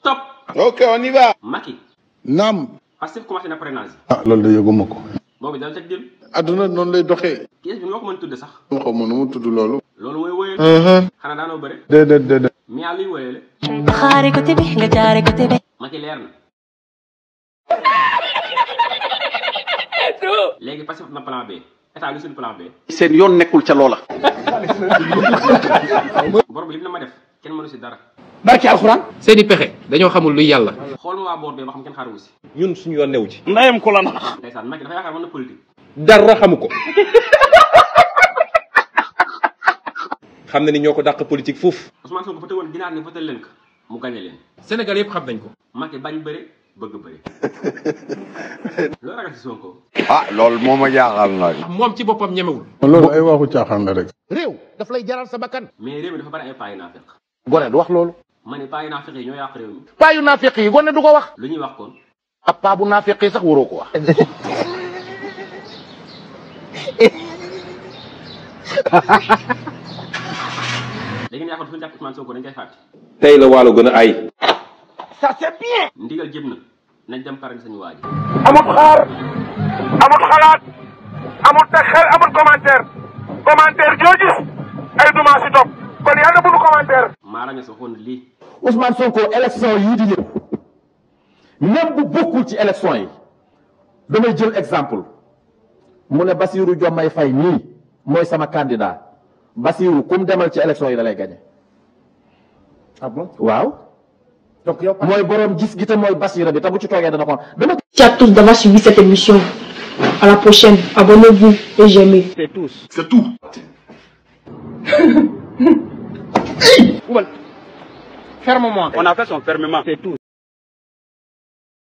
Stop. Ok, on y va. Macky. Naam. Pastef commencé na parrainage. Ah loolu de yëguma ko. boobu dal teg dil. Adduna noonu lay doxee. pièce bi ñoo ko mën tudde sax. ma xaw ma nu mu tudd loolu. loolu mooy wóyale. xanaa daanoo bëre. déedéet. mi yaa luy wóyale. xaare ko tebe nga jaare ko tebe. Macky leer na. léegi Pastef na plan B. état lu suñu plan B. seen yoon nekkul ca loola. bor bi lim na ma def kenn mënu si dara. barki alxuraan. seeni pexe dañoo xamul luy yàlla. xool ma waa boor bee ba xam kenn xaaru si. ñun suñu yoon newu ci. ndayam ko la nax. ndeysaan Macky dafa yaakaar mën na politique. dara xamu ko. xam na ni ñoo ko dàq politique foofu. Ousmane Sonko fa teewoon ginaar ni voté leen ko mu gagné leen. Sénégal yëpp xam nañ ko. Macky bañ bëre bëgg bëre. loo ragal si Sonko. ah loolu moo ma jaaxal nag. moom ci boppam ñemewul. loolu ay waxu caaxaan la rek. réew daf lay jaral sa bakkan. mais réew mi dafa bari ay paa yu naafeq. gone du wax loolu. ma ne paa yu naafeq yi ñoo yàq réew mi. paa yu naafeq yi gone du ko wax. lu ñuy wax kon. ab paa bu naafeq yi sax waroo ko wax. léegi nag yaakaar fu ñu jàpp Ousmane Sonko dañ koy fàtte. tey la waalo gën a ay. ça c'est bien. ndigal jëm na nañ dem parrain sañu waa ji. amut xaar amut xalaat amut teg xel amut commentaire joo gis ay duma si topp kon yàlla bu nu commentaire. Mara Niass waxoon na lii. Ousmane Sonko élection yii di ñëw même bu bokkul ci élection yi damay jël exemple mu ne Bassirou Diomaye Faye nii mooy sama candidat Bassirou kum demal ci élection yi da lay gagné. ah bon waaw. donc yow mooy borom gis gi te mooy Bassirou bi te bu ci toogee dana ko dama. Merci à tous d'avoir suivi cette émission. À la prochaine. Abonnez-vous et j'aime. c'est tous. c'est tout. Ferme-moi. On a fait son fermement. C'est tout.